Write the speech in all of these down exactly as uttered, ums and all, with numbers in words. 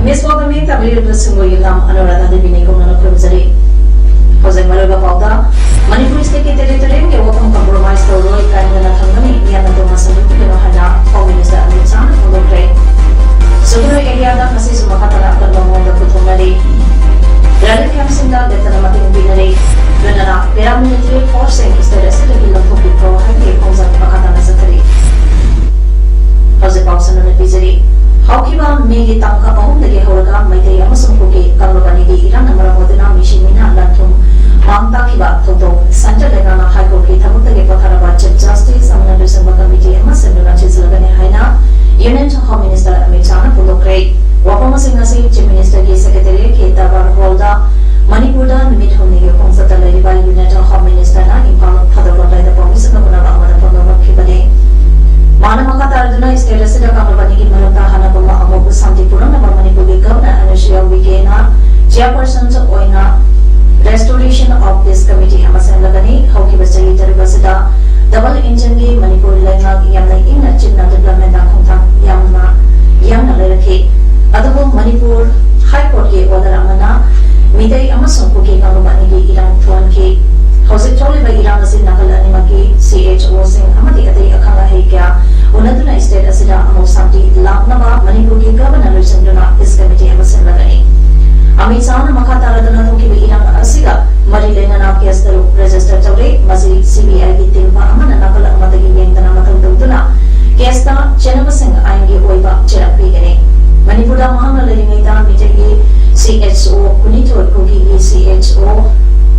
Miss World ꯃꯤ ꯇꯥꯕꯤꯔꯤꯕꯁꯤꯡꯕꯨ ꯌꯨꯝꯅꯥꯝ ꯑꯅꯨꯔꯥꯙꯥ ꯗꯦꯕꯤꯅ ꯏꯀꯣꯛꯅꯅ ꯈꯨꯔꯨꯝꯖꯔꯤ꯫ ꯍꯧꯖꯤꯛ ꯃꯔꯨꯑꯣꯏꯕ ꯄꯥꯎꯗ, ꯃꯅꯤꯄꯨꯔ state ꯀꯤ territorial ꯒꯤ ꯋꯥꯐꯝ compromise ꯇꯧꯔꯣꯏ, ꯀꯥꯏꯅꯅ ꯊꯝꯒꯅꯤ, ꯃꯤꯌꯥꯝꯅ ꯇꯣꯉꯥꯟ ꯁꯟꯗꯣꯛꯄꯤꯒꯅꯨ ꯍꯥꯏꯅ Home Minister ꯑꯃꯤꯠ ꯁꯥꯍꯅ ꯐꯣꯡꯗꯣꯛꯈ꯭ꯔꯦ꯫ ꯁꯨꯒꯨꯅꯨ area ꯗ ꯉꯁꯤꯁꯨ ꯃꯈꯥ ꯇꯥꯅ ꯑꯀꯟꯕ ꯃꯑꯣꯡꯗ ꯈꯨꯠꯊꯣꯛꯅꯔꯤ꯫ Relief camp ꯁꯤꯡꯗ ꯂꯦꯞꯇꯅ ꯃꯇꯦꯡ ꯄꯤꯅꯔꯤ꯫ ꯂꯣꯏꯅꯅ paramilitary force ꯁꯤꯡ state ꯑꯁꯤꯗꯒꯤ ꯂꯧꯊꯣꯛꯄꯤꯈ꯭ꯔꯣ ꯍꯥꯏꯕꯒꯤ ꯈꯣꯡꯖꯪ ꯃꯈꯥ ꯇꯥꯅ ꯆꯠꯊꯔꯤ꯫ ꯍꯧꯖꯤꯛ ꯄꯥꯎ ꯁꯟꯗꯣꯛꯅ ꯄꯤꯖꯔꯤ꯫ ꯍꯧꯈꯤꯕ May ꯒꯤ ꯇꯥꯡ ꯑꯍꯨꯝꯗꯒꯤ ꯍꯧꯔꯒ ꯃꯩꯇꯩ ꯑꯃꯁꯨꯡ ꯀꯨꯀꯤ ꯀꯥꯡꯂꯨꯞ ꯑꯅꯤꯒꯤ ꯏꯔꯥꯡꯅ ꯃꯔꯝ ꯑꯣꯏꯗꯨꯅ ꯃꯤꯁꯤ ꯃꯤꯅ ꯂꯟ ꯊꯨꯝ ꯃꯥꯡ ꯇꯥꯛꯈꯤꯕ ꯊꯧꯗꯣꯛ, Central ꯂꯩꯉꯥꯛꯅ High Court ꯀꯤ ꯊꯕꯛꯇꯒꯤ ꯄꯣꯊꯥꯔꯕ Chief Justice ꯑꯃꯅ ꯂꯨꯆꯤꯡꯕ committee ꯑꯃ ꯁꯦꯝꯗꯨꯅ ꯊꯤꯖꯤꯜꯂꯒꯅꯤ ꯍꯥꯏꯅ Union Home Minister ꯑꯃꯤꯠ ꯁꯥꯍꯅ ꯐꯣꯡꯗꯣꯛꯈ꯭ꯔꯦ꯫ ꯋꯥꯐꯝ ꯑꯁꯤꯡ ꯑꯁꯤ Chief Minister ꯒꯤ Secretariat ꯀꯤ Tower Hall ꯗ ꯃꯅꯤꯄꯨꯔꯗ ꯅꯨꯃꯤꯠ ꯍꯨꯝꯅꯤꯒꯤ ꯈꯣꯡꯆꯠꯇ ꯂꯩꯔꯤꯕ Union Home Minister ꯅ ꯏꯝꯐꯥꯜ ꯊꯥꯗꯣꯛꯂꯝꯗꯥꯏꯗ ꯄꯥꯎꯃꯤꯁꯤꯡꯒ ꯎꯅꯕ ꯑꯃꯗ ꯐꯣꯡꯗꯣꯛꯂꯛꯈꯤꯕꯅꯤ꯫ ꯃꯥꯅ ꯃꯈꯥ ꯇꯥꯔꯗꯨꯅ state ꯑꯁꯤꯗ ꯀꯥꯡꯂꯨꯞ ꯑꯅꯤꯒꯤ ꯃꯔꯛꯇ ꯍꯥꯟꯅꯒꯨꯝꯅ ꯑꯃꯨꯛ ꯁꯥꯟꯇꯤ ꯄꯨꯔꯛꯅꯕ ꯃꯅꯤꯄꯨꯔꯒꯤ Governor ꯑꯅꯨꯁꯨꯏꯌꯥ ꯎꯏꯀꯦꯅ Chairperson ꯑꯣꯏꯅ Restoration of Peace Committee ꯑꯃ ꯁꯦꯝꯂꯒꯅꯤ꯫ ꯍꯧꯈꯤꯕ ꯆꯍꯤ ꯇꯔꯨꯛ ꯑꯁꯤꯗ double engine ꯒꯤ ꯃꯅꯤꯄꯨꯔ ꯂꯩꯉꯥꯛ ꯌꯥꯝꯅ ꯏꯪꯅ ꯆꯤꯛꯅ development ꯗ ꯈꯣꯡꯊꯥꯡ ꯌꯥꯝꯅ ꯌꯥꯡꯅ ꯂꯩꯔꯛꯈꯤ꯫ ꯑꯗꯨꯕꯨ ꯃꯅꯤꯄꯨꯔ High Court ꯀꯤ order ꯑꯃꯅ ꯃꯤꯇꯩ ꯑꯃꯁꯨꯡ ꯀꯨꯀꯤ ꯀꯥꯡꯂꯨꯞ ꯑꯅꯤꯒꯤ ꯏꯔꯥꯡ ꯊꯣꯛꯍꯟꯈꯤ꯫ ꯍꯧꯖꯤꯛ ꯊꯣꯛꯂꯤꯕ ꯏꯔꯥꯡ ꯑꯁꯤ ꯅꯥꯀꯜ ꯑꯅꯤꯃꯛꯀꯤ C H O ꯁꯤꯡ ꯑꯃꯗꯤ ꯑꯇꯩ ꯑꯈꯪ ꯑꯍꯩ ꯀꯌꯥ ꯎꯅꯗꯨꯅ state ꯑꯁꯤꯗ ꯑꯃꯨꯛ ꯁꯥꯟꯇꯤ ꯂꯥꯛꯅꯕ ꯃꯅꯤꯄꯨꯔꯒꯤ Governor ꯂꯨꯆꯤꯡꯗꯨꯅ Peace Committee ꯑꯃ ꯁꯦꯝꯂꯒꯅꯤ꯫ ꯑꯃꯤꯠ ꯁꯥꯍꯅ ꯃꯈꯥ ꯇꯥꯔꯗꯨꯅ ꯊꯣꯛꯈꯤꯕ ꯏꯔꯥꯡ ꯑꯁꯤꯒ ꯃꯔꯤ ꯂꯩꯅꯅ case ꯇꯔꯨꯛ register ꯇꯧꯔꯦ꯫ ꯃꯁꯤ C B I ꯒꯤ team ꯑꯃꯅ ꯅꯥꯀꯜ ꯑꯃꯗꯒꯤ ꯌꯦꯡꯗꯅ ꯃꯊꯧ ꯇꯧꯗꯨꯅ case ꯇ ꯆꯦꯟꯅꯕꯁꯤꯡ ꯑꯥꯏꯟꯒꯤ ꯑꯣꯏꯕ ꯆꯩꯔꯥꯛ ꯄꯤꯒꯅꯤ꯫ ꯃꯅꯤꯄꯨꯔꯗ ꯃꯍꯥꯛꯅ ꯂꯩꯔꯤꯉꯩꯗ ꯃꯤꯇꯩꯒꯤ C H O ꯀꯨꯟꯅꯤꯊꯣꯏ, ꯀꯨꯀꯤꯒꯤ C H O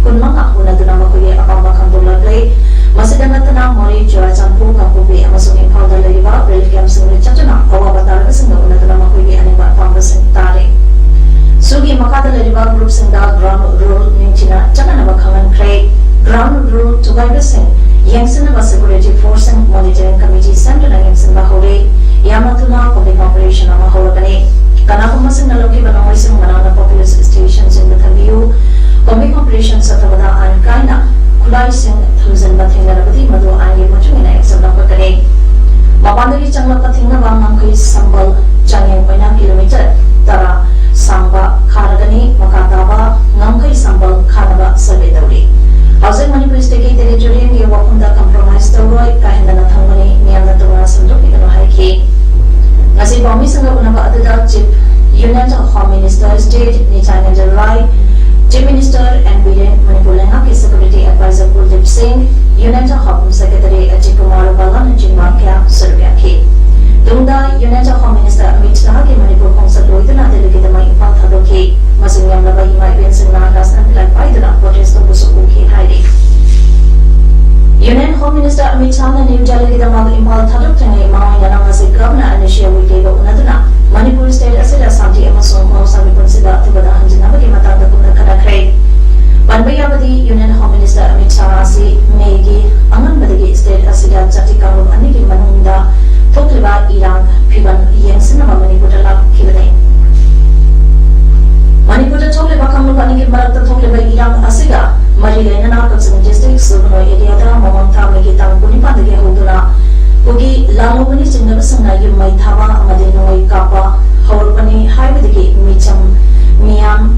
ꯀꯨꯟꯃꯉꯥ ꯎꯅꯗꯨꯅ ꯃꯈꯣꯏꯒꯤ ꯑꯄꯥꯝꯕ ꯈꯪꯗꯣꯛꯂꯛꯂꯦ꯫ ꯃꯁꯤꯗ ꯅꯠꯇꯅ ꯃꯣꯔꯦ, ꯆꯨꯔꯥꯆꯥꯟꯄꯨꯔ, ꯀꯥꯡꯄꯣꯛꯄꯤ ꯑꯃꯁꯨꯡ ꯏꯝꯐꯥꯜꯗ ꯂꯩꯔꯤꯕ relief camp ꯁꯤꯡꯗ ꯆꯠꯇꯨꯅ ꯑꯋꯥꯕ ꯇꯥꯔꯕꯁꯤꯡꯒ ꯎꯅꯗꯨꯅ ꯒ꯭ꯔꯨꯞꯁꯤꯡꯗ ꯒ꯭ꯔꯥꯎꯟ ꯔꯨꯜ ꯅꯤꯡꯊꯤꯅ ꯆꯠꯅꯅꯕ ꯈꯪꯍꯟꯈ꯭ꯔꯦ꯫ ꯒ꯭ꯔꯥꯎꯟ ꯔꯨꯜ ꯊꯨꯒꯥꯏꯕꯁꯤꯡ ꯌꯦꯡꯁꯤꯟꯅꯕ ꯁꯦꯀ꯭ꯌꯨꯔꯤꯇꯤ ꯐꯣꯔꯁꯁꯤꯡ ꯃꯣꯅꯤꯇꯔꯤꯡ ꯀꯃꯤꯇꯤ ꯁꯦꯝꯗꯨꯅ ꯌꯦꯡꯁꯤꯟꯕ ꯍꯧꯔꯦ꯫ ꯌꯥꯝꯅ ꯊꯨꯅ ꯀꯣꯝꯕꯤꯡ ꯑꯣꯄꯔꯦꯁꯟ ꯑꯃ ꯍꯧꯔꯒꯅꯤ꯫ ꯀꯅꯥꯒꯨꯝꯕꯁꯤꯡꯅ ꯂꯧꯈꯤꯕ ꯅꯣꯡꯃꯩꯁꯤꯡ ꯃꯅꯥꯛ ꯅꯛꯄ ꯄꯨꯂꯤꯁ ꯁ꯭ꯇꯦꯁꯟꯁꯤꯡꯗ ꯊꯝꯕꯤꯌꯨ꯫ ꯀꯣꯝꯕꯤꯡ ꯑꯣꯄꯔꯦꯁꯟ ꯆꯠꯊꯕꯗ ꯑꯥꯏꯟ ꯀꯥꯏꯅ ꯈꯨꯠꯂꯥꯏꯁꯤꯡ ꯊꯝꯖꯤꯟꯕ ꯊꯦꯡꯅꯔꯕꯗꯤ ꯃꯗꯨ ꯑꯥꯏꯟꯒꯤ ꯃꯇꯨꯡ ꯏꯟꯅ ꯑꯦꯛꯁꯟ ꯂꯧꯈꯠꯀꯅꯤ꯫ ꯃꯄꯥꯟꯗꯒꯤ ꯆꯪꯂꯛꯄ ꯊꯤꯡꯅꯕ ꯉꯝꯈꯩ ꯁꯝꯕꯜ ꯆꯥꯡꯌꯦꯡ ꯑꯣꯏꯅ ꯀꯤꯂꯣꯃꯤꯇꯔ ꯇꯔꯥ ꯁꯥꯡꯕ ꯈꯥꯔꯒꯅꯤ꯫ ꯃꯈꯥ ꯇꯥꯕ ꯉꯝꯈꯩ ꯁꯝꯕꯜ ꯈꯥꯅꯕ ꯁꯔꯚꯦ ꯇꯧꯔꯤ꯫ ꯍꯧꯖꯤꯛ ꯃꯅꯤꯄꯨꯔ ꯁ꯭ꯇꯦꯠꯀꯤ ꯇꯦꯔꯤꯇꯣꯔꯤꯌꯦꯜꯒꯤ ꯋꯥꯐꯝꯗ ꯀꯝꯄ꯭ꯔꯣꯃꯥꯏꯖ ꯇꯧꯔꯣꯏ, ꯀꯥ ꯍꯦꯟꯗꯅ ꯊꯝꯒꯅꯤ, ꯃꯤꯌꯥꯝꯅ ꯇꯣꯉꯥꯟꯅ ꯁꯟꯗꯣꯛꯄꯤꯒꯅꯨ ꯍꯥꯏꯈꯤ꯫ ꯉꯁꯤ ꯄꯥꯎꯃꯤꯁꯤꯡꯒ ꯎꯅꯕ ꯑꯗꯨꯗ chief union home minister state Nityanand Rai, chief minister N Biren, Manipur ꯂꯩꯉꯥꯛꯀꯤ security advisor Kuldeep Singh, union home secretary Ajit Kumar ꯔꯨꯄꯥꯂꯥꯅꯆꯤꯡꯕ ꯀꯌꯥ ꯁꯔꯨꯛ ꯌꯥꯈꯤ꯫ ꯇꯨꯡꯗ ꯌꯨꯅꯤꯌꯟ ꯍꯣꯝ ꯃꯤꯅꯤꯁꯇꯔ ꯑꯃꯤꯠ ꯁꯥꯍꯒꯤ ꯃꯅꯤꯄꯨꯔ ꯈꯣꯡꯆꯠ ꯂꯣꯏꯗꯨꯅ ꯗꯦꯜꯂꯤꯒꯤꯗꯃꯛ ꯏꯝꯐꯥꯜ ꯊꯥꯗꯣꯛꯈꯤ꯫ ꯃꯁꯤꯡ ꯌꯥꯝꯂꯕ ꯏꯃꯥ ꯏꯕꯦꯟꯁꯤꯡꯅ ꯔꯥꯁꯅꯥ ꯐ꯭ꯂꯦꯒ ꯄꯥꯏꯗꯨꯅ ꯄ꯭ꯔꯣꯇꯦꯁ ꯇꯧꯕꯁꯨ ꯎꯈꯤ ꯍꯥꯏꯔꯤ꯫ ꯌꯨꯅꯤꯌꯟ ꯍꯣꯝ ꯃꯤꯅꯤꯁꯇꯔ ꯑꯃꯤꯠ ꯁꯥꯍꯅ ꯅ꯭ꯌꯨ ꯗꯦꯜꯂꯤꯒꯤꯗꯃꯛ ꯏꯝꯐꯥꯜ ꯊꯥꯗꯣꯛꯇ꯭ꯔꯤꯉꯩ ꯃꯃꯥꯡ ꯉꯔꯥꯡ ꯑꯁꯤ ꯒꯚꯔꯅꯔ ꯑꯅꯤꯁꯤꯌꯥ ꯎꯏꯀꯦꯒ ꯎꯅꯗꯨꯅ ꯃꯅꯤꯄꯨꯔ ꯁ꯭ꯇꯦꯠ ꯑꯁꯤꯗ ꯁꯥꯟꯇꯤ ꯑꯃꯁꯨꯡ ꯃꯍꯧꯁꯥꯒꯤ ꯄꯨꯟꯁꯤꯗ ꯑꯊꯨꯕꯗ ꯍꯟꯖꯤꯟꯅꯕꯒꯤ ꯃꯇꯥꯡꯗ ꯀꯨꯞꯅ ꯈꯟꯅꯈ꯭ꯔꯦ꯫ ꯄꯟꯕ ꯌꯥꯕꯗꯤ, union home minister Amit Shah ꯑꯁꯤ ꯃꯦꯒꯤ ꯑꯉꯟꯕꯗꯒꯤ ꯁ꯭ꯇꯦꯠ ꯑꯁꯤꯗ ꯖꯥꯇꯤ ꯀꯥꯡꯂꯨꯞ ꯑꯅꯤꯒꯤ ꯃꯅꯨꯡꯗ ꯊꯣꯛꯂꯤꯕ ꯏꯔꯥꯡ ꯐꯤꯕꯝ ꯌꯦꯡꯁꯤꯟꯅꯕ ꯃꯅꯤꯄꯨꯔꯗ ꯂꯥꯛꯈꯤꯕꯅꯤ꯫ ꯃꯅꯤꯄꯨꯔꯗ ꯊꯣꯛꯂꯤꯕ ꯀꯥꯡꯂꯨꯞ ꯑꯅꯤꯒꯤ ꯃꯔꯛꯇ ꯊꯣꯛꯂꯤꯕ ꯏꯔꯥꯡ ꯑꯁꯤꯒ ꯃꯔꯤ ꯂꯩꯅꯅ ꯀꯛꯆꯤꯡ ꯗꯤꯁꯇ꯭ꯔꯤꯛ ꯁꯨꯒꯅꯨ ꯑꯦꯔꯤꯌꯥꯗ ꯃꯃꯥꯡ ꯊꯥ ꯃꯦꯒꯤ ꯇꯥꯡ ꯀꯨꯟꯅꯤꯄꯥꯟꯗꯒꯤ ꯍꯧꯗꯨꯅ ꯀꯨꯀꯤ ꯂꯥꯂꯣꯡꯕꯅꯤ ꯆꯤꯡꯅꯕꯁꯤꯡꯅ ꯌꯨꯝ ꯃꯩ ꯊꯥꯕ ꯑꯃꯗꯤ ꯅꯣꯡꯃꯩ ꯀꯥꯞꯄ ꯍꯧꯔꯛꯄꯅꯤ ꯍꯥꯏꯕꯗꯒꯤ ꯃꯤꯆꯝ ꯃꯤꯌꯥꯝ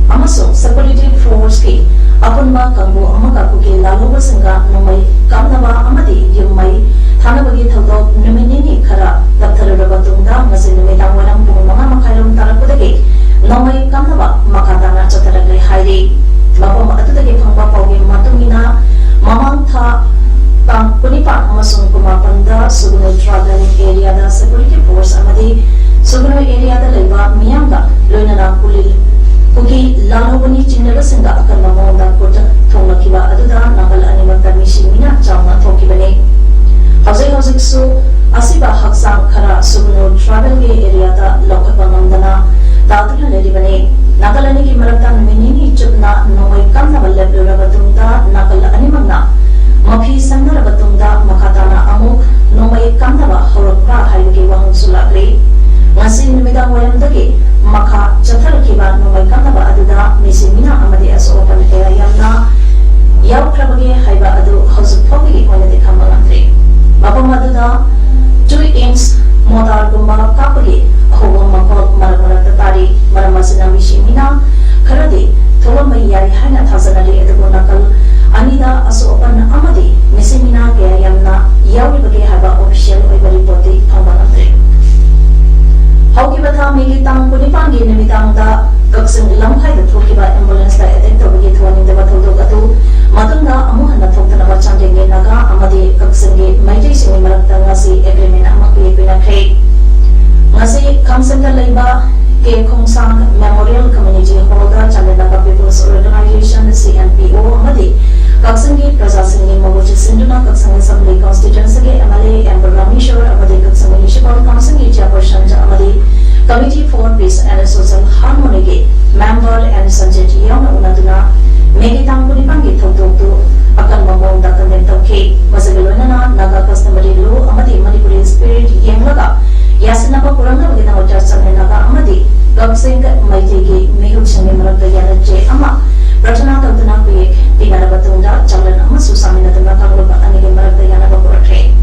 ꯑꯃꯁꯨꯡ ꯁꯦꯀ꯭ꯌꯨꯔꯤꯇꯤ ꯐꯣꯔꯁꯀꯤ ꯑꯄꯨꯟꯕ ꯀꯥꯡꯕꯨ ꯑꯃꯒ ꯀꯨꯀꯤ ꯂꯥꯂꯣꯡꯕꯁꯤꯡꯒ ꯅꯣꯡꯃꯩ ꯀꯥꯞꯅꯕ ꯑꯃꯗꯤ ꯌꯨꯝ ꯃꯩ ꯊꯥꯅꯕꯒꯤ ꯊꯧꯗꯣꯛ ꯅꯨꯃꯤꯠ ꯅꯤꯅꯤ ꯈꯔ ꯇꯞꯊꯔꯨꯔꯕ ꯇꯨꯡꯗ ꯉꯁꯤ ꯅꯨꯃꯤꯗꯥꯡ ꯋꯥꯏꯔꯝ ꯄꯨꯡ ꯃꯉꯥ ꯃꯈꯥꯏꯔꯣꯝ ꯇꯥꯔꯛꯄꯗꯒꯤ ꯅꯣꯡꯃꯩ ꯀꯥꯞꯅꯕ ꯃꯈꯥ ꯇꯥꯅ ꯆꯠꯊꯔꯛꯂꯦ ꯍꯥꯏꯔꯤ꯫ ꯃꯐꯝ ꯑꯗꯨꯗꯒꯤ ꯐꯪꯕ ꯄꯥꯎꯒꯤ ꯃꯇꯨꯡ ꯏꯟꯅ, ꯃꯃꯥꯡ ꯊꯥ ꯇꯥꯡ ꯀꯨꯟꯅꯤꯄꯥꯟ ꯑꯃꯁꯨꯡ ꯀꯨꯟꯃꯥꯄꯟꯗ ꯁꯨꯒꯅꯨ ꯇ꯭ꯔꯥꯏꯕꯦꯜ ꯑꯦꯔꯤꯌꯥꯗ ꯁꯦꯀ꯭ꯌꯨꯔꯤꯇꯤ ꯐꯣꯔꯁ ꯑꯃꯗꯤ ꯁꯨꯒꯅꯨ ꯑꯦꯔꯤꯌꯥꯗ ꯂꯩꯕ ꯃꯤꯌꯥꯝꯒ ꯂꯣꯏꯅꯅ ꯀꯨꯂꯤ-, ꯀꯨꯀꯤ ꯂꯥꯂꯣꯡꯕꯅꯤ ꯆꯤꯡꯅꯕꯁꯤꯡꯒ ꯑꯀꯟꯕ ꯃꯑꯣꯡꯗ ꯈꯨꯠ ꯊꯣꯡꯂꯛꯈꯤꯕ ꯑꯗꯨꯗ ꯅꯥꯀꯜ ꯑꯅꯤꯃꯛꯇ ꯃꯤꯁꯤ ꯃꯤꯅꯥ ꯆꯥꯎꯅ ꯊꯣꯛꯈꯤꯕꯅꯤ꯫ ꯍꯧꯖꯤꯛ ꯍꯧꯖꯤꯛꯁꯨ ꯑꯁꯤꯕ ꯍꯛꯆꯥꯡ ꯈꯔ ꯁꯨꯒꯅꯨ ꯇ꯭ꯔꯥꯏꯕꯦꯜꯒꯤ ꯑꯦꯔꯤꯌꯥꯗ ꯂꯧꯈꯠꯄ ꯉꯝꯗꯅ ꯇꯥꯗꯨꯅ ꯂꯩꯔꯤꯕꯅꯤ꯫ ꯑꯦꯝ ꯄꯤ ꯑꯣ ꯑꯃꯗꯤ ꯀꯛꯆꯤꯡꯒꯤ ꯄ꯭ꯔꯖꯥꯁꯤꯡꯒꯤ ꯃꯍꯨꯠ ꯁꯤꯟꯗꯨꯅ ꯀꯛꯆꯤꯡ ꯑꯦꯁꯦꯝꯕ꯭ꯂꯤ ꯀꯟꯁꯇꯤꯇ꯭ꯋꯦꯟꯁꯤꯒꯤ M L A M Rameshwar ꯑꯃꯗꯤ ꯀꯛꯆꯤꯡ ꯃ꯭ꯌꯨꯅꯤꯁꯤꯄꯥꯜ ꯀꯥꯎꯟꯁꯤꯜꯒꯤ ꯆꯤꯌꯔꯄꯔꯁꯟ ꯑꯃꯗꯤ Committee for Peace and Social Harmony ꯒꯤ ꯃꯦꯝꯕꯔ ꯑꯦꯟ ꯁꯟꯖꯤꯠ ꯌꯥꯎꯅ ꯎꯅꯗꯨꯅ ꯃꯦꯒꯤ ꯇꯥꯡ ꯀꯨꯟꯅꯤꯄꯥꯟꯒꯤ ꯊꯧꯗꯣꯛꯇꯨ ꯑꯀꯟꯕ ꯃꯑꯣꯡꯗ ꯀꯟꯗꯦꯝ ꯇꯧꯈꯤ꯫ ꯃꯁꯤꯒ ꯂꯣꯏꯅꯅ ꯅꯥꯒꯥ ꯀꯁꯇꯃꯔꯤ ꯂꯣ ꯑꯃꯗꯤ ꯃꯅꯤꯄꯨꯔꯤ ꯁ꯭ꯄꯤꯔꯤꯠ ꯌꯦꯡꯂꯒ ꯌꯥꯁꯤꯟꯅꯕ ꯄꯨꯔꯛꯅꯕꯒꯤꯗꯃꯛꯇ ꯆꯠꯃꯤꯟꯅꯕ ꯑꯃꯗꯤ ꯀꯛꯆꯤꯡ ꯃꯩꯇꯩꯒꯤ ꯃꯤꯍꯨꯠꯁꯤꯡꯒꯤ ꯃꯔꯛꯇ ꯌꯥꯅꯆꯦ ꯑꯃ ꯄ꯭ꯔꯊꯅꯥ ꯇꯧꯗꯨꯅ ꯈꯨꯌꯦꯛ ꯄꯤꯅꯔꯕ ꯇꯨꯡꯗ ꯆꯥꯛꯂꯦꯟ ꯑꯃꯁꯨ ꯆꯥꯃꯤꯟꯅꯗꯨꯅ ꯀꯥꯡꯂꯨꯞ ꯑꯅꯤꯒꯤ ꯃꯔꯛꯇ ꯌꯥꯅꯕ ꯄꯨꯔꯛꯈ꯭ꯔꯦ꯫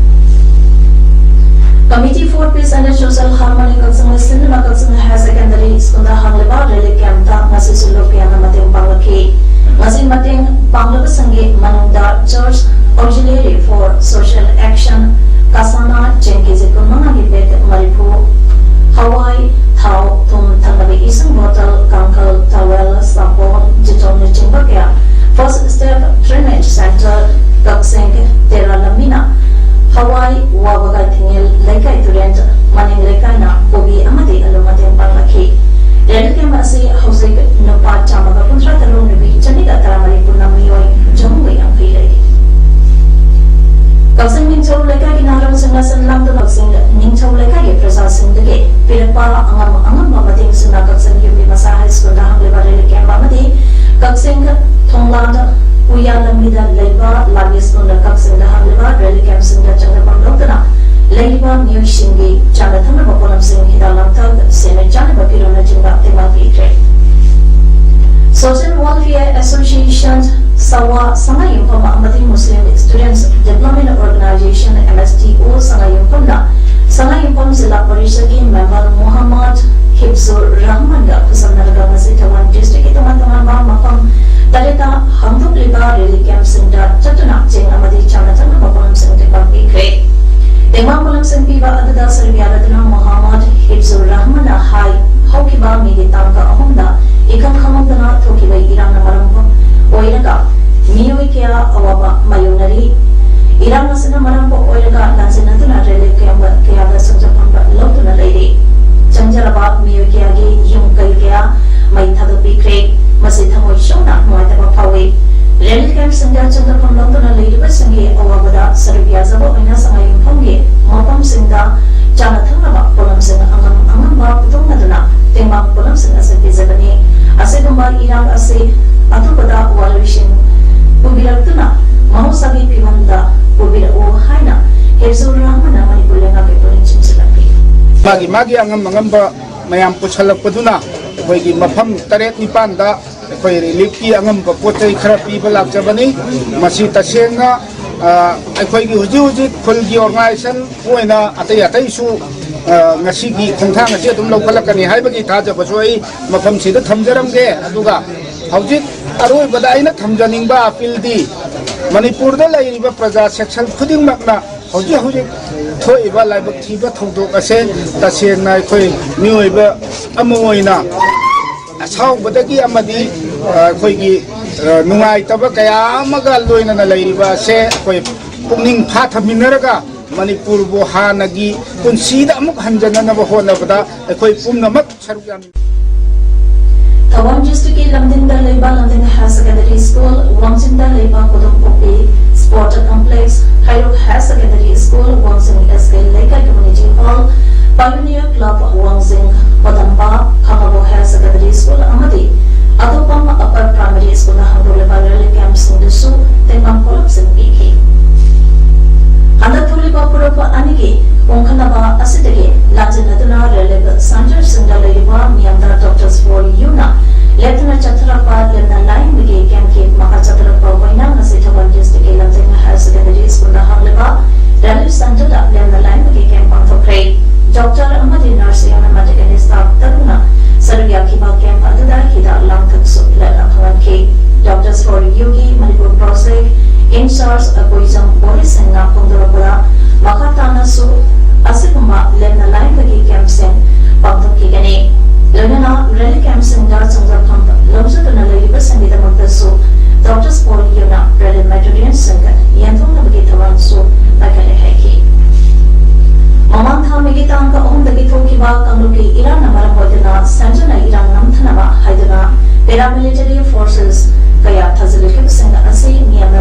Committee for Peace and Social Harmony ꯀꯛꯆꯤꯡ ꯁꯤꯟꯗꯨꯅ ꯀꯛꯆꯤꯡ ꯍꯥꯌꯔ ꯁꯦꯀꯦꯟꯗꯔꯤ ꯁ꯭ꯀꯨꯜꯗ ꯍꯥꯡꯂꯤꯕ ꯔꯤꯂꯤꯐ ꯀꯦꯝꯞꯇ ꯉꯁꯤꯁꯨ ꯂꯨꯞ ꯀꯌꯥꯅ ꯃꯇꯦꯡ ꯄꯥꯡꯂꯛꯈꯤ꯫ ꯉꯁꯤ ꯃꯇꯦꯡ ꯄꯥꯡꯂꯕꯁꯤꯡꯒꯤ ꯃꯅꯨꯡꯗ Church Auxiliary for Social Action, ꯀꯁꯥꯅ ꯆꯦꯡ ꯀꯦꯖꯤ ꯀꯨꯟꯃꯉꯥꯒꯤ ꯕꯦꯒ ꯃꯔꯤꯐꯨ, ꯍꯋꯥꯏ, ꯊꯥꯎ, ꯊꯨꯝ, ꯊꯛꯅꯕ ꯏꯁꯤꯡ ꯕꯣꯇꯜ, ꯀꯥꯡꯈꯜ, ꯇꯥꯋꯦꯜ, ꯁꯥꯄꯣꯟ, ꯖꯤꯇꯣꯝꯅꯆꯤꯡꯕ ꯀꯌꯥ, First Step Drainage Center, ꯀꯛꯆꯤꯡ, ꯇꯦꯔꯥ ꯂꯝꯕꯤꯅ ꯍꯋꯥꯏ, ꯋꯥꯕꯒꯥꯏ ꯊꯤꯡꯉꯦꯜ ꯂꯩꯀꯥꯏ ꯇꯨꯔꯦꯟ ꯃꯅꯤꯡ ꯂꯩꯀꯥꯏꯅ ꯀꯣꯕꯤ ꯑꯃꯗꯤ ꯑꯂꯨ ꯃꯇꯦꯡ ꯄꯥꯡꯂꯛꯈꯤ꯫ ꯔꯤꯂꯤꯐ ꯀꯦꯝꯞ ꯑꯁꯤ ꯍꯧꯖꯤꯛ ꯅꯨꯄꯥ ꯆꯥꯝꯃꯒ ꯀꯨꯟꯊ꯭ꯔꯥ ꯇꯔꯨꯛ, ꯅꯨꯄꯤ ꯆꯅꯤꯒ ꯇꯔꯥꯃꯔꯤ ꯄꯨꯟꯅ ꯃꯤꯑꯣꯏ ꯆꯍꯨꯝꯒ ꯌꯥꯡꯈꯩ ꯂꯩꯔꯤ꯫ ꯀꯛꯆꯤꯡ ꯅꯤꯡꯊꯧ ꯂꯩꯀꯥꯏꯒꯤ ꯅꯍꯥꯔꯣꯜꯁꯤꯡꯅ ꯁꯤꯟ ꯂꯥꯡꯗꯨꯅ ꯀꯛꯆꯤꯡ ꯅꯤꯡꯊꯧ ꯂꯩꯀꯥꯏꯒꯤ ꯄ꯭ꯔꯖꯥꯁꯤꯡꯗꯒꯤ ꯄꯤꯔꯛꯄ ꯑꯉꯝ ꯑꯉꯝꯕ ꯃꯇꯦꯡꯁꯤꯡꯅ ꯀꯛꯆꯤꯡ ꯌꯨꯝꯕꯤ ꯃꯆꯥ ꯍꯥꯏ ꯁ꯭ꯀꯨꯜꯗ ꯍꯥꯡꯂꯤꯕ ꯔꯤꯂꯤꯐ ꯀꯦꯝꯞ ꯑꯃꯗꯤ ꯀꯛꯆꯤꯡ ꯊꯣꯡꯂꯥꯟ ꯎꯌꯥ ꯂꯝꯕꯤꯗ ꯂꯩꯕ ꯂꯥꯕꯤ ꯁ꯭ꯀꯨꯜꯗ ꯀꯛꯆꯤꯡꯗ ꯍꯥꯡꯂꯤꯕ ꯔꯤꯂꯤꯐ ꯀꯦꯝꯞꯁꯤꯡꯗ ꯆꯪꯖꯐꯝ ꯂꯧꯗꯨꯅ ꯂꯩꯔꯤꯕ ꯃꯤꯑꯣꯏꯁꯤꯡꯒꯤ ꯆꯥꯅ ꯊꯛꯅꯕ ꯄꯣꯠꯂꯝꯁꯤꯡ, ꯍꯤꯗꯥꯛ ꯂꯥꯡꯊꯛ, ꯁꯦꯝꯃꯦ ꯆꯥꯅꯕ ꯐꯤꯔꯣꯜꯅꯆꯤꯡꯕ ꯇꯦꯡꯕꯥꯡ ꯄꯤꯈ꯭ꯔꯦ꯫ Social Welfare Association, ꯁꯋꯥ, ꯁꯉꯥꯏꯌꯨꯝꯐꯝ ꯑꯃꯗꯤ Muslim Students Development Organization, M S D O, ꯁꯉꯥꯏꯌꯨꯝꯐꯝꯅ ꯁꯉꯥꯏꯌꯨꯝꯐꯝ ꯖꯤꯂꯥ ꯄꯔꯤꯁꯗꯀꯤ ꯃꯦꯝꯕꯔ ꯃꯨꯍꯝꯃꯗ ꯍꯤꯐꯖꯨꯔ ꯔꯍꯃꯟꯒ ꯈꯨꯠꯁꯝꯅꯔꯒ ꯉꯁꯤ ꯊꯧꯕꯥꯜ ꯗꯤꯁꯇ꯭ꯔꯤꯛꯀꯤ ꯇꯣꯉꯥꯟ ꯇꯣꯉꯥꯟꯕ ꯃꯐꯝ ꯇꯔꯦꯠꯇ ꯍꯥꯡꯗꯣꯛꯂꯤꯕ ꯔꯤꯂꯤꯐ ꯀꯦꯝꯞꯁꯤꯡꯗ ꯆꯠꯇꯨꯅ ꯆꯦꯡ ꯑꯃꯗꯤ ꯆꯥꯅ ꯊꯛꯅꯕ ꯄꯣꯠꯂꯝꯁꯤꯡ ꯇꯦꯡꯕꯥꯡ ꯄꯤꯈ꯭ꯔꯦ꯫ ꯇꯦꯡꯕꯥꯡ ꯄꯣꯠꯂꯝꯁꯤꯡ ꯄꯤꯕ ꯑꯗꯨꯗ ꯁꯔꯨꯛ ꯌꯥꯔꯗꯨꯅ ꯃꯨꯍꯝꯃꯗ ꯍꯤꯐꯖꯨꯔ ꯔꯍꯃꯟꯅ ꯍꯥꯏ, ꯍꯧꯈꯤꯕ ꯃꯦꯒꯤ ꯇꯥꯡ ꯑꯍꯨꯝꯗ ꯏꯈꯪ ꯈꯪꯍꯧꯗꯅ ꯊꯣꯛꯈꯤꯕ ꯏꯔꯥꯡꯅ ꯃꯔꯝ ꯑꯣꯏꯔꯒ ꯃꯤꯑꯣꯏ ꯀꯌꯥ ꯑꯋꯥꯕ ꯃꯥꯌꯣꯛꯅꯔꯤ꯫ ꯏꯔꯥꯡ ꯑꯁꯤꯅ ꯃꯔꯝ ꯑꯣꯏꯔꯒ ꯂꯥꯟꯖꯦꯟꯅꯗꯨꯅ ꯔꯤꯂꯤꯐ ꯀꯦꯝꯞ ꯀꯌꯥꯗ ꯆꯪꯖꯐꯝ ꯂꯧꯗꯨꯅ ꯂꯩꯔꯤ꯫ ꯆꯪꯖꯔꯕ ꯃꯤꯑꯣꯏ ꯀꯌꯥꯒꯤ ꯌꯨꯝ ꯀꯩ ꯀꯌꯥ ꯃꯩ ꯊꯥꯗꯣꯛꯄꯤꯈ꯭ꯔꯦ꯫ ꯃꯁꯤ ꯊꯃꯣꯏ ꯁꯣꯛꯅ ꯆꯪꯗꯐꯝ ꯂꯧꯗꯨꯅ ꯂꯩꯔꯤꯕꯁꯤꯡꯒꯤ ꯑꯋꯥꯕꯗ ꯁꯔꯨꯛ ꯌꯥꯖꯕ ꯑꯣꯏꯅ ꯁꯉꯥꯏꯌꯨꯝꯐꯝꯒꯤ ꯃꯐꯝꯁꯤꯡꯗ ꯆꯥꯅ ꯊꯛꯅꯕ ꯄꯣꯠꯂꯝꯁꯤꯡ ꯑꯉꯝ ꯑꯉꯝꯕ ꯄꯨꯊꯣꯛꯅꯗꯨꯅ ꯇꯦꯡꯕꯥꯡ ꯄꯣꯠꯂꯝꯁꯤꯡ ꯑꯁꯤ ꯄꯤꯖꯕꯅꯤ꯫ ꯑꯁꯤꯒꯨꯝꯕ ꯏꯔꯥꯡ ꯑꯁꯤ ꯑꯊꯨꯕꯗ ꯋꯥꯔꯣꯏꯁꯤꯟ ꯄꯨꯕꯤꯔꯛꯇꯨꯅ ꯃꯍꯧꯁꯥꯒꯤ ꯐꯤꯕꯝꯗ ꯄꯨꯕꯤꯔꯛꯎ ꯍꯥꯏꯅ ꯍꯤꯐꯖꯨꯔ ꯔꯍꯃꯟꯅ ꯃꯅꯤꯄꯨꯔ ꯂꯩꯉꯥꯛꯄꯨ ꯄꯨꯛꯅꯤꯡ ꯆꯤꯡꯁꯤꯜꯂꯛꯂꯤ꯫ ꯃꯥꯒꯤ ꯃꯥꯒꯤ ꯑꯉꯝ ꯑꯉꯝꯕ ꯃꯌꯥꯝ ꯄꯨꯁꯜꯂꯛꯄꯗꯨꯅ ꯑꯩꯈꯣꯏꯒꯤ ꯃꯐꯝ ꯇꯔꯦꯠ ꯅꯤꯄꯥꯟꯗ ꯑꯩꯈꯣꯏ ꯔꯤꯂꯤꯐꯀꯤ ꯑꯉꯝꯕ ꯄꯣꯠ ꯆꯩ ꯈꯔ ꯄꯤꯕ ꯂꯥꯛꯆꯕꯅꯤ꯫ ꯃꯁꯤ ꯇꯁꯦꯡꯅ, ꯑ, ꯑꯩꯈꯣꯏꯒꯤ ꯍꯧꯖꯤꯛ ꯍꯧꯖꯤꯛ ꯈꯨꯜꯒꯤ ꯑꯣꯔꯒꯅꯥꯏꯖꯦꯁꯟ ꯑꯣꯏꯅ ꯑꯇꯩ ꯑꯇꯩꯁꯨ, ꯑ, ꯉꯁꯤꯒꯤ ꯈꯣꯡꯊꯥꯡ ꯑꯁꯤ ꯑꯗꯨꯝ ꯂꯧꯈꯠꯂꯛꯀꯅꯤ ꯍꯥꯏꯕꯒꯤ ꯊꯥꯖꯕꯁꯨ ꯑꯩ ꯃꯐꯝꯁꯤꯗ ꯊꯝꯖꯔꯝꯒꯦ꯫ ꯑꯗꯨꯒ ꯍꯧꯖꯤꯛ ꯑꯔꯣꯏꯕꯗ ꯑꯩꯅ ꯊꯝꯖꯅꯤꯡꯕ ꯑꯄꯤꯜꯗꯤ ꯃꯅꯤꯄꯨꯔꯗ ꯂꯩꯔꯤꯕ ꯄ꯭ꯔꯖꯥ ꯁꯦꯛꯁꯟ ꯈꯨꯗꯤꯡꯃꯛꯅ ꯍꯧꯖꯤꯛ ꯍꯧꯖꯤꯛ ꯊꯣꯛꯏꯕ ꯂꯥꯏꯕꯛ ꯊꯤꯕ ꯊꯧꯗꯣꯛ ꯑꯁꯦ ꯇꯁꯦꯡꯅ ꯑꯩꯈꯣꯏ ꯃꯤꯑꯣꯏꯕ ꯑꯃ ꯑꯣꯏꯅ ꯑꯁꯥꯎꯕꯗꯒꯤ ꯑꯃꯗꯤ, ꯑ, ꯑꯩꯈꯣꯏꯒꯤ, ꯑ, ꯅꯨꯡꯉꯥꯏꯇꯕ ꯀꯌꯥ ꯑꯃꯒ ꯂꯣꯏꯅꯅ ꯂꯩꯔꯤꯕ ꯑꯁꯦ ꯑꯩꯈꯣꯏ ꯄꯨꯛꯅꯤꯡ ꯐꯥꯊꯃꯤꯟꯅꯔꯒ ꯃꯅꯤꯄꯨꯔꯕꯨ ꯍꯥꯟꯅꯒꯤ ꯄꯨꯟꯁꯤꯗ ꯑꯃꯨꯛ ꯍꯟꯖꯅꯅꯕ ꯍꯣꯠꯅꯕꯗ ꯑꯩꯈꯣꯏ ꯄꯨꯝꯅꯃꯛ ꯁꯔꯨꯛ ꯌꯥꯃꯤꯟꯅꯩ꯫ ꯊꯧꯕꯥꯜ ꯗꯤꯁꯇ꯭ꯔꯤꯛꯀꯤ ꯂꯝꯗꯤꯡꯗ ꯂꯩꯕ ꯂꯝꯗꯤꯡ ꯍꯥꯌꯔ ꯁꯦꯀꯦꯟꯗꯔꯤ ꯁ꯭ꯀꯨꯜ, ꯋꯥꯡꯖꯤꯡꯗ ꯂꯩꯕ Kodompokpi sports complex, Heirok higher secondary school, Wangjing S K ꯂꯩꯀꯥꯏ community hall, pioneer club Wangjing, ꯄꯗꯝꯄꯥ, ꯈꯥꯉꯕꯣꯛ ꯍꯥꯌꯔ ꯁꯦꯀꯦꯟꯗꯔꯤ ꯁ꯭ꯀꯨꯜ ꯑꯃꯗꯤ ꯑꯇꯣꯞꯄꯝ ꯑꯄꯔ ꯄ꯭ꯔꯥꯏꯃꯔꯤ ꯁ꯭ꯀꯨꯜꯗ ꯍꯥꯡꯗꯣꯛꯂꯤꯕ ꯔꯦꯂꯤ ꯀꯦꯝꯞꯁꯤꯡꯗꯁꯨ ꯇꯦꯡꯕꯥꯡ ꯄꯣꯠꯂꯝꯁꯤꯡ ꯄꯤꯈꯤ꯫ ꯍꯟꯗꯛ ꯊꯣꯛꯂꯤꯕ ꯄꯨꯔꯛꯄ ꯑꯅꯤꯒꯤ ꯄꯣꯡꯈꯠꯅꯕ ꯑꯁꯤꯗꯒꯤ ꯂꯥꯟꯖꯦꯟꯅꯗꯨꯅ ꯔꯤꯂꯤꯐ ꯁꯦꯟꯇꯔꯁꯤꯡꯗ ꯂꯩꯔꯤꯕ ꯃꯤꯌꯥꯝꯗ ꯗꯣꯛꯇꯔꯁ ꯐꯣꯔ ꯌꯨꯅ ꯂꯦꯞꯇꯅ ꯆꯠꯊꯔꯛꯄ ꯂꯦꯝꯅ ꯂꯥꯌꯦꯡꯕꯒꯤ ꯀꯦꯝꯞꯀꯤ ꯃꯈꯥ ꯆꯠꯊꯔꯛꯄ ꯑꯣꯏꯅ ꯉꯁꯤ ꯊꯧꯕꯥꯜ ꯗꯤꯁꯇ꯭ꯔꯤꯛꯀꯤ ꯂꯝꯖꯤꯡ ꯍꯥꯌꯔ ꯁꯦꯀꯦꯟꯗꯔꯤ ꯁ꯭ꯀꯨꯜꯗ ꯍꯥꯡꯂꯤꯕ ꯔꯤꯂꯤꯐ ꯁꯦꯟꯇꯔꯗ ꯂꯦꯝꯅ ꯂꯥꯌꯦꯡꯕꯒꯤ ꯀꯦꯝꯞ ꯄꯥꯡꯊꯣꯛꯈ꯭ꯔꯦ꯫ ꯗꯣꯛꯇꯔ ꯑꯃꯗꯤ ꯅꯔꯁ ꯌꯥꯎꯅ ꯃꯦꯗꯤꯀꯦꯜ ꯁ꯭ꯇꯥꯐ ꯇꯔꯨꯛꯅ ꯁꯔꯨꯛ ꯌꯥꯈꯤꯕ ꯀꯦꯝꯞ ꯑꯗꯨꯗ ꯍꯤꯗꯥꯛ ꯂꯥꯡꯊꯛꯁꯨ ꯂꯩꯔꯛꯅ ꯐꯪꯍꯟꯈꯤ꯫ ꯗꯣꯛꯇꯔꯁ ꯐꯣꯔ ꯌꯨꯒꯤ ꯃꯅꯤꯄꯨꯔ ꯄ꯭ꯔꯣꯖꯦꯛ ꯏꯟꯆꯥꯔꯖ ꯑꯀꯣꯏꯖꯝ ꯕꯣꯔꯤꯁ ꯁꯤꯡꯅ ꯐꯣꯡꯗꯣꯔꯛꯄꯗ, ꯃꯈꯥ ꯇꯥꯅꯁꯨ ꯑꯁꯤꯒꯨꯝꯕ ꯂꯦꯝꯅ ꯂꯥꯌꯦꯡꯕꯒꯤ ꯀꯦꯝꯞꯁꯤꯡ ꯄꯥꯡꯊꯣꯛꯈꯤꯒꯅꯤ꯫ ꯂꯣꯏꯅꯅ ꯔꯦꯂꯤ ꯀꯦꯝꯞꯁꯤꯡꯗ ꯆꯪꯖꯐꯝ ꯂꯧꯖꯗꯨꯅ ꯂꯩꯔꯤꯕꯁꯤꯡꯒꯤꯗꯃꯛꯇꯁꯨ ꯗꯣꯛꯇꯔꯁ ꯐꯣꯔ ꯌꯨꯅ ꯔꯦꯂꯤ ꯃꯦꯇꯔꯤꯌꯦꯜꯁꯤꯡ ꯌꯦꯟꯊꯣꯛꯅꯕꯒꯤ ꯊꯧꯔꯥꯡꯁꯨ ꯄꯥꯏꯈꯠꯂꯦ ꯍꯥꯏꯈꯤ꯫ ꯃꯃꯥꯡ ꯊꯥ ꯃꯦꯒꯤ ꯇꯥꯡ ꯑꯍꯨꯝꯗꯒꯤ ꯊꯣꯛꯈꯤꯕ ꯀꯥꯡꯂꯨꯞꯀꯤ ꯏꯔꯥꯡꯅ ꯃꯔꯝ ꯑꯣꯏꯗꯨꯅ ꯁꯦꯟꯇꯔꯅ ꯏꯔꯥꯡ ꯅꯝꯊꯅꯕ ꯍꯥꯏꯗꯨꯅ ꯄꯦꯔꯥꯃꯤꯂꯤꯇꯔꯤ ꯐꯣꯔꯁꯦꯁ ꯀꯌꯥ ꯊꯥꯖꯤꯜꯂꯛꯈꯤꯕꯁꯤꯡ ꯑꯁꯤ ꯃꯤꯌꯥꯝ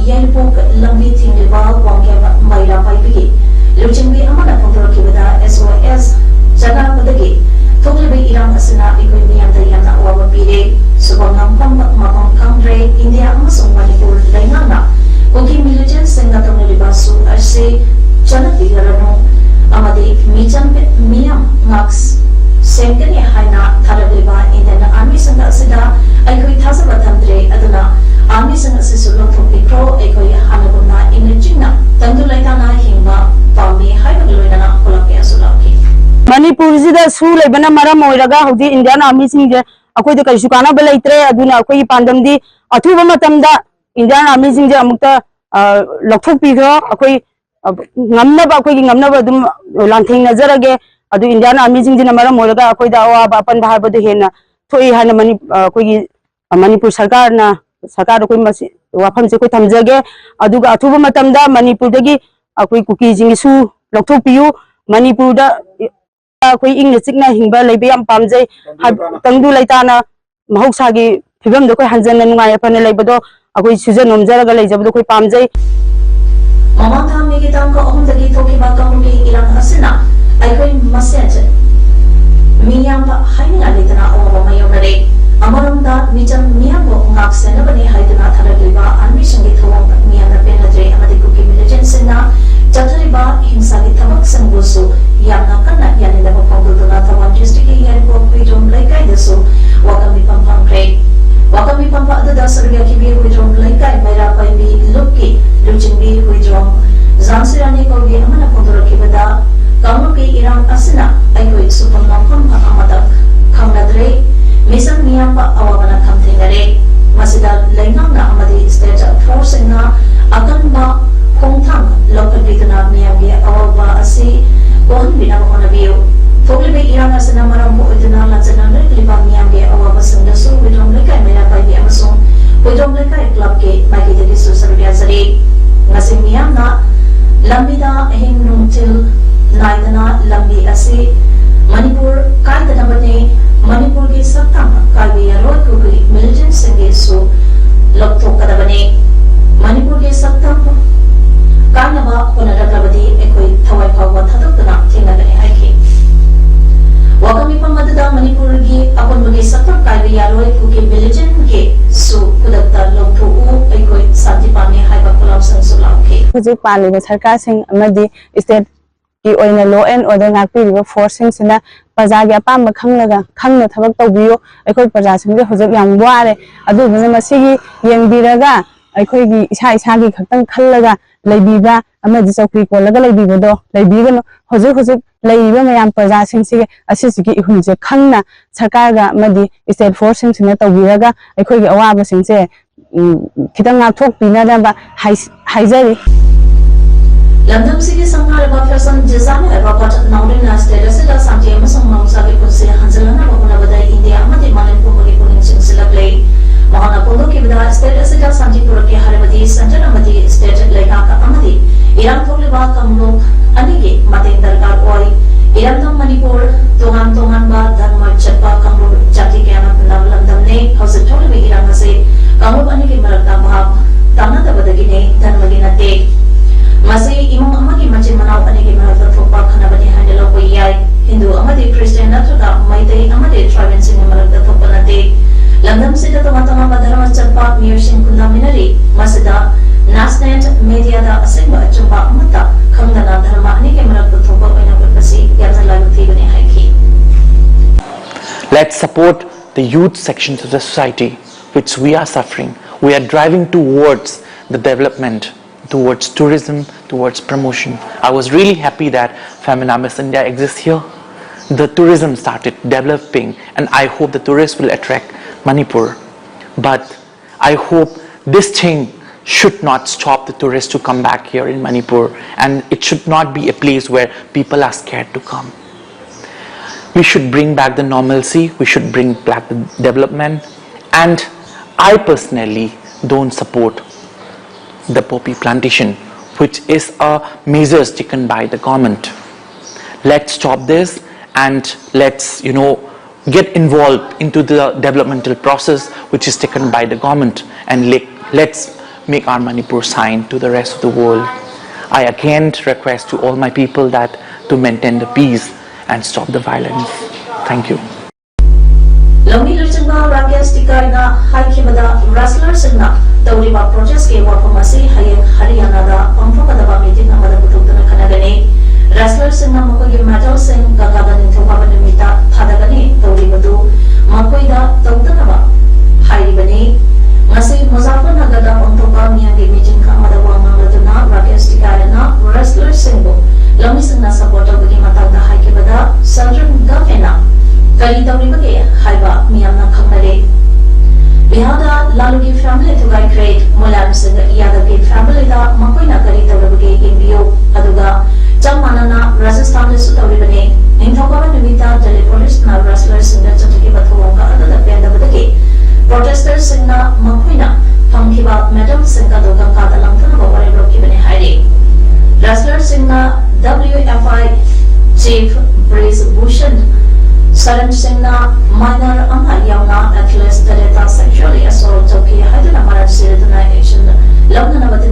ꯌꯥꯏꯔꯤꯄꯣꯛ ꯂꯝꯕꯤ ꯊꯤꯡꯂꯤꯕ ꯋꯥꯡꯈꯦꯝ ꯃꯩꯔꯥ ꯄꯥꯏꯕꯤꯒꯤ ꯂꯨꯆꯤꯡꯕꯤ ꯑꯃꯅ ꯐꯣꯡꯗꯣꯔꯛꯈꯤꯕꯗ, S O S ꯆꯅꯥꯄꯗꯒꯤ ꯊꯣꯛꯂꯤꯕ ꯏꯔꯥꯡ ꯑꯁꯤꯅ ꯑꯩꯈꯣꯏ ꯃꯤꯌꯥꯝꯗ ꯌꯥꯝꯅ ꯑꯋꯥꯕ ꯄꯤꯔꯦ꯫ ꯁꯨꯕ ꯉꯝꯐꯝ ꯃꯐꯝ ꯈꯪꯗ꯭ꯔꯦ꯫ ꯏꯟꯗꯤꯌꯥ ꯑꯃꯁꯨꯡ ꯃꯅꯤꯄꯨꯔ ꯂꯩꯉꯥꯛꯅ ꯀꯨꯀꯤ ꯃꯤꯂꯤꯇꯦꯟꯁꯤꯡꯅ ꯇꯧꯅꯔꯤꯕ ꯑꯁꯨ ꯑꯁꯤ ꯆꯠꯅꯕꯤꯒꯔꯅꯨ ꯑꯃꯗꯤ ꯃꯤꯆꯝ ꯃꯤꯌꯥꯝ ꯉꯥꯛ ꯁꯦꯟꯒꯅꯤ ꯍꯥꯏꯅ ꯊꯥꯔꯛꯂꯤꯕ ꯏꯟꯗꯤꯌꯥꯟ ꯑꯥꯔꯃꯤꯁꯤꯡ ꯑꯁꯤꯗ ꯑꯩꯈꯣꯏ ꯊꯥꯖꯕ ꯊꯝꯗ꯭ꯔꯦ꯫ ꯑꯗꯨꯅ ꯑꯥꯔꯃꯤꯁꯤꯡ ꯑꯁꯤꯁꯨ ꯂꯧꯊꯣꯛꯄꯤꯈ꯭ꯔꯣ꯫ ꯑꯩꯈꯣꯏ ꯍꯥꯟꯅꯒꯨꯝꯅ ꯏꯪꯅ ꯆꯤꯛꯅ ꯇꯪꯗꯨ ꯂꯩꯇꯥꯅ ꯍꯤꯡꯕ ꯄꯥꯝꯃꯤ ꯍꯥꯏꯕꯒ ꯂꯣꯏꯅꯅ ꯈꯣꯂꯛ ꯀꯌꯥꯁꯨ ꯂꯥꯎꯈꯤ꯫ ꯃꯅꯤꯄꯨꯔꯁꯤꯗ ꯁꯨ ꯂꯩꯕꯅ ꯃꯔꯝ ꯑꯣꯏꯔꯒ ꯍꯧꯖꯤꯛ ꯏꯟꯗꯤꯌꯥꯟ ꯑꯥꯔꯃꯤꯁꯤꯡꯁꯦ ꯑꯩꯈꯣꯏꯗ ꯀꯔꯤꯁꯨ ꯀꯥꯟꯅꯕ ꯂꯩꯇ꯭ꯔꯦ꯫ ꯑꯗꯨꯅ ꯑꯩꯈꯣꯏꯒꯤ ꯄꯥꯟꯗꯝꯗꯤ ꯑꯊꯨꯕ ꯃꯇꯝꯗ ꯏꯟꯗꯤꯌꯥꯟ ꯑꯥꯔꯃꯤꯁꯤꯡꯁꯦ ꯑꯃꯨꯛꯇ, ꯑ, ꯂꯧꯊꯣꯛꯄꯤꯈ꯭ꯔꯣ꯫ ꯑꯩꯈꯣꯏ, ꯑ, ꯉꯝꯅꯕ, ꯑꯩꯈꯣꯏꯒꯤ ꯉꯝꯅꯕ ꯑꯗꯨꯝ ꯂꯥꯟꯊꯦꯡꯅꯖꯔꯒꯦ꯫ ꯑꯗꯨ ꯏꯟꯗꯤꯌꯥꯟ ꯑꯥꯔꯃꯤꯁꯤꯡꯁꯤꯅ ꯃꯔꯝ ꯑꯣꯏꯔꯒ ꯑꯩꯈꯣꯏꯗ ꯑꯋꯥꯕ ꯑꯄꯟꯕ ꯍꯥꯏꯕꯗꯨ ꯍꯦꯟꯅ ꯊꯣꯛꯏ ꯍꯥꯏꯅ ꯃꯅꯤ-, ꯑ, ꯑꯩꯈꯣꯏꯒꯤ, ꯑ, ꯃꯅꯤꯄꯨꯔ ꯁꯔꯀꯥꯔꯅ, ꯁꯔꯀꯥꯔꯗ ꯑꯩꯈꯣꯏ ꯃꯁꯤ ꯋꯥꯐꯝꯁꯦ ꯑꯩꯈꯣꯏ ꯊꯝꯖꯒꯦ꯫ ꯑꯗꯨꯒ ꯑꯊꯨꯕ ꯃꯇꯝꯗ ꯃꯅꯤꯄꯨꯔꯗꯒꯤ ꯑꯩꯈꯣꯏ ꯀꯨꯀꯤꯁꯤꯡꯒꯤꯁꯨ ꯂꯧꯊꯣꯛꯄꯤꯌꯨ꯫ ꯃꯅꯤꯄꯨꯔꯗ ꯑꯩꯈꯣꯏ ꯏꯪꯅ ꯆꯤꯛꯅ ꯍꯤꯡꯕ ꯂꯩꯕ ꯌꯥꯝ ꯄꯥꯝꯖꯩ꯫ ꯍꯥꯏ-, ꯇꯪꯗꯨ ꯂꯩꯇꯥꯅ ꯃꯍꯧꯁꯥꯒꯤ ꯐꯤꯕꯝꯗ ꯑꯩꯈꯣꯏ ꯍꯟꯖꯟꯅ ꯅꯨꯡꯉꯥꯏ ꯌꯥꯏꯐꯅ ꯂꯩꯕꯗꯣ ꯑꯩꯈꯣꯏ ꯁꯤꯖ ꯅꯣꯝꯖꯔꯒ ꯂꯩꯖꯕꯗꯣ ꯑꯩꯈꯣꯏ ꯄꯥꯝꯖꯩ꯫ ꯃꯃꯥꯡ ꯊꯥ ꯃꯦꯒꯤ ꯇꯥꯡ ꯑꯍꯨꯝꯗꯒꯤ ꯊꯣꯛꯈꯤꯕ ꯀꯥꯡꯂꯨꯞꯀꯤ ꯏꯔꯥꯡ ꯑꯁꯤꯅ ꯑꯩꯈꯣꯏ ꯃꯁꯦꯟ ꯃꯤ ꯌꯥꯝꯕ ꯍꯥꯏꯅꯤꯡꯉꯥꯏ ꯂꯩꯇꯅ ꯑꯋꯥꯕ ꯃꯥꯌꯣꯛꯅꯔꯦ꯫ ꯑꯃꯔꯣꯝꯗ ꯃꯤꯆꯝ ꯃꯤꯌꯥꯝꯕꯨ ꯉꯥꯛ ꯁꯦꯟꯅꯕꯅꯤ ꯍꯥꯏꯗꯨꯅ ꯊꯥꯔꯛꯂꯤꯕ ꯑꯥꯔꯃꯤꯁꯤꯡꯒꯤ ꯊꯧꯑꯣꯡ ꯃꯤꯌꯥꯝꯅ ꯄꯦꯟꯅꯗ꯭ꯔꯦ ꯑꯃꯗꯤ ꯀꯨꯀꯤ ꯃꯤꯂꯤꯇꯦꯟꯁꯤꯡꯅ ꯆꯠꯊꯔꯤꯕ ꯍꯤꯡꯁꯥꯒꯤ ꯊꯕꯛꯁꯤꯡꯕꯨꯁꯨ ꯌꯥꯝꯅ ꯀꯟꯅ ꯌꯥꯅꯤꯡꯗꯕ ꯐꯣꯡꯗꯣꯛꯇꯨꯅ ꯊꯧꯕꯥꯜ ꯗꯤꯁꯇ꯭ꯔꯤꯛꯀꯤ ꯌꯥꯏꯔꯤꯄꯣꯛ ꯍꯨꯏꯗ꯭ꯔꯣꯝ ꯂꯩꯀꯥꯏꯗꯁꯨ ꯋꯥꯀꯝ ꯃꯤꯐꯝ ꯐꯝꯈ꯭ꯔꯦ꯫ ꯋꯥꯀꯝ ꯃꯤꯐꯝ ꯑꯗꯨꯗ ꯁꯔꯨꯛ ꯌꯥꯈꯤꯕꯤ ꯍꯨꯏꯗ꯭ꯔꯣꯝ ꯂꯩꯀꯥꯏ ꯃꯩꯔꯥ ꯄꯥꯏꯕꯤ ꯂꯨꯞꯀꯤ ꯂꯨꯆꯤꯡꯕꯤ ꯍꯨꯏꯗ꯭ꯔꯣꯝ ꯖꯥꯟꯁꯤꯔꯥꯅꯤ ꯀꯧꯕꯤ ꯑꯃꯅ ꯐꯣꯡꯗꯣꯔꯛꯈꯤꯕꯗ, ꯀꯥꯡꯂꯨꯞꯀꯤ ꯏꯔꯥꯡ ꯑꯁꯤꯅ ꯑꯩꯈꯣꯏ ꯁꯨꯐꯝ ꯅꯣꯝꯐꯝ ꯑꯃꯠꯇ ꯈꯪꯅꯗ꯭ꯔꯦ꯫ ꯃꯤꯆꯝ ꯃꯤꯌꯥꯝꯕ ꯑꯋꯥꯕꯅ ꯈꯝ ꯊꯦꯡꯅꯔꯦ꯫ ꯃꯁꯤꯗ ꯂꯩꯉꯥꯛꯅ ꯑꯃꯗꯤ ꯁ꯭ꯇꯦꯠ ꯐꯣꯔꯁꯁꯤꯡꯅ ꯍꯧꯖꯤꯛ ꯄꯥꯜꯂꯤꯕ ꯁꯔꯀꯥꯔꯁꯤꯡ ꯑꯃꯗꯤ ꯁ꯭ꯇꯦꯠꯀꯤ ꯑꯣꯏꯅ law and order ꯉꯥꯛꯄꯤꯔꯤꯕ ꯐꯣꯔꯁꯁꯤꯡꯁꯤꯅ ꯄ꯭ꯔꯖꯥꯒꯤ ꯑꯄꯥꯝꯕ ꯈꯪꯂꯒ, ꯈꯪꯅ ꯊꯕꯛ ꯇꯧꯕꯤꯌꯨ꯫ ꯑꯩꯈꯣꯏ ꯄ꯭ꯔꯖꯥꯁꯤꯡꯁꯦ ꯍꯧꯖꯤꯛ ꯌꯥꯝ ꯋꯥꯔꯦ꯫ ꯑꯗꯨꯗꯨꯅ ꯃꯁꯤꯒꯤ ꯌꯦꯡꯕꯤꯔꯒ, ꯑꯩꯈꯣꯏꯒꯤ ꯏꯁꯥ ꯏꯁꯥꯒꯤ ꯈꯛꯇꯪ ꯈꯜꯂꯒ ꯂꯩꯕꯤꯕ ꯑꯃꯗꯤ ꯆꯧꯀ꯭ꯔꯤ ꯀꯣꯜꯂꯒ ꯂꯩꯕꯤꯕꯗꯣ ꯂꯩꯕꯤꯒꯅꯨ꯫ ꯍꯧꯖꯤꯛ ꯍꯧꯖꯤꯛ ꯂꯩꯔꯤꯕ ꯃꯌꯥꯝ ꯄ꯭ꯔꯖꯥꯁꯤꯡꯁꯤꯒꯤ ꯑꯁꯤꯁꯤꯒꯤ ꯏꯍꯨꯜꯁꯦ ꯈꯪꯅ ꯁꯔꯀꯥꯔꯒ ꯑꯃꯗꯤ ꯁ꯭ꯇꯦꯠ ꯐꯣꯔꯁꯁꯤꯡꯁꯤꯅ ꯇꯧꯕꯤꯔꯒ ꯑꯩꯈꯣꯏꯒꯤ ꯑꯋꯥꯕꯁꯤꯡꯁꯦ, ꯎꯝ, ꯈꯤꯇꯪ ꯉꯥꯛꯊꯣꯛꯄꯤꯅꯅꯕ ꯍꯥꯏ-, ꯍꯥꯏꯖꯔꯤ꯫ ꯂꯝꯗꯝꯁꯤꯒꯤ ꯁꯛꯅꯥꯏꯔꯕ ꯐꯦꯁꯟ ꯗꯤꯖꯥꯏꯅꯔ ꯔꯣꯕꯥꯔꯠ ꯅꯥꯎꯔꯦꯝꯅ ꯁ꯭ꯇꯦꯠ ꯑꯁꯤꯗ ꯁꯥꯟꯇꯤ ꯑꯃꯁꯨꯡ ꯃꯍꯧꯁꯥꯒꯤ ꯄꯨꯟꯁꯤ ꯍꯟꯖꯤꯜꯍꯟꯅꯕ ꯍꯣꯠꯅꯕꯗ ꯏꯟꯗꯤꯌꯥ ꯑꯃꯗꯤ ꯃꯥꯂꯦꯝ ꯄꯨꯝꯕꯒꯤ ꯄꯨꯛꯅꯤꯡ ꯆꯤꯡꯁꯤꯜꯂꯛꯂꯦ꯫ ꯃꯍꯥꯛꯅ ꯐꯣꯡꯗꯣꯛꯈꯤꯕꯗ, ꯁ꯭ꯇꯦꯠ ꯑꯁꯤꯗ ꯁꯥꯟꯇꯤ ꯄꯨꯔꯛꯀꯦ ꯍꯥꯏꯔꯕꯗꯤ ꯁꯦꯟꯇꯔ ꯑꯃꯗꯤ ꯁ꯭ꯇꯦꯠ ꯂꯩꯉꯥꯛ ꯑꯃꯗꯤ ꯏꯔꯥꯡ ꯊꯣꯛꯂꯤꯕ ꯀꯥꯡꯂꯨꯞ ꯑꯅꯤꯒꯤ ꯃꯇꯦꯡ ꯗꯔꯀꯥꯔ ꯑꯣꯏ꯫ ꯏꯔꯝꯗꯝ ꯃꯅꯤꯄꯨꯔ ꯇꯣꯉꯥꯟ ꯇꯣꯉꯥꯟꯕ ꯙꯔꯃ ꯆꯠꯄ ꯀꯥꯡꯂꯨꯞ ꯖꯥꯇꯤ ꯀꯌꯥꯅ ꯈꯨꯟꯗꯥꯕ ꯂꯝꯗꯝꯅꯤ꯫ ꯍꯧꯖꯤꯛ ꯊꯣꯛꯂꯤꯕ ꯏꯔꯥꯡ ꯑꯁꯤ ꯀꯥꯡꯂꯨꯞ ꯑꯅꯤꯒꯤ ꯃꯔꯛꯇ ꯚꯥꯕ ꯇꯥꯅꯗꯕꯗꯒꯤꯅꯤ, ꯙꯔꯃꯒꯤ ꯅꯠꯇꯦ꯫ ꯃꯁꯤ ꯏꯃꯨꯡ ꯑꯃꯒꯤ ꯃꯆꯤꯟ ꯃꯅꯥꯎ ꯑꯅꯤꯒꯤ ꯃꯔꯛꯇ ꯊꯣꯛꯄ ꯈꯠꯅꯕꯅꯤ ꯍꯥꯏꯅ ꯂꯧꯕ ꯌꯥꯏ꯫ ꯍꯤꯟꯗꯨ ꯑꯃꯗꯤ ꯈ꯭ꯔꯤꯁꯇꯤꯌꯥꯟ ꯅꯠꯇ꯭ꯔꯒ ꯃꯩꯇꯩ ꯑꯃꯗꯤ ꯇ꯭ꯔꯥꯏꯕꯦꯜꯁꯤꯡꯒꯤ ꯃꯔꯛꯇ ꯊꯣꯛꯄ ꯅꯠꯇꯦ꯫ ꯂꯝꯗꯝꯁꯤꯗ ꯇꯣꯉꯥꯟ ꯇꯣꯉꯥꯟꯕ ꯙꯔꯃ ꯆꯠꯄ ꯃꯤꯑꯣꯏꯁꯤꯡ ꯈꯨꯟꯗꯥꯃꯤꯟꯅꯔꯤ꯫ ꯃꯁꯤꯗ ꯅꯦꯁꯅꯦꯜ ꯃꯦꯗꯤꯌꯥꯗ ꯑꯁꯦꯡꯕ ꯑꯆꯨꯝꯕ ꯑꯃꯠꯇ ꯈꯪꯗꯅ ꯙꯔꯃ ꯑꯅꯤꯒꯤ ꯃꯔꯛꯇ ꯊꯣꯛꯄ ꯑꯣꯏꯅ ꯎꯠꯄꯁꯤ ꯌꯥꯝꯅ ꯂꯥꯏꯕꯛ ꯊꯤꯕꯅꯤ ꯍꯥꯏꯈꯤ꯫ Let's support the youth sections of the society which we are suffering. We are driving towards the development, towards tourism, towards promotion. I was really happy that Femina Miss India exists here. The tourism started developing, and I hope the tourists will attract Manipur. But I hope this thing should not stop the tourists to come back here in Manipur, and it should not be a place where people are scared to come. We should bring back the normalcy, we should bring back the development, and I personally don't support the poppy plantation, which is a measures taken by the government. Let's stop this and let's, you know, get involved into the developmental process which is taken by the government, and let, let's make our Manipur shine to the rest of the world. I again request to all my people that to maintain the peace and stop the violence. Thank you. ꯂꯧꯃꯤ ꯂꯨꯆꯤꯡꯕ ꯔꯥꯀꯦꯁ ꯇꯤꯀꯥꯏꯅ ꯍꯥꯏꯈꯤꯕꯗ, ꯔꯦꯁꯂꯔꯁꯤꯡꯅ ꯇꯧꯔꯤꯕ ꯄ꯭ꯔꯣꯇꯦꯁꯀꯤ ꯋꯥꯐꯝ ꯑꯁꯤ ꯍꯌꯦꯡ ꯍꯔꯤꯌꯥꯅꯥꯗ ꯄꯥꯡꯊꯣꯛ ꯁꯤꯡꯅ minor ꯑꯃ ꯌꯥꯎꯅ athlete ꯇꯔꯦꯠꯇ sexually assault ꯇꯧꯈꯤ ꯍꯥꯏꯗꯨꯅ ꯃꯔꯝ ꯁꯤꯔꯗꯨꯅ action ꯂꯧꯅꯅꯕꯗꯤ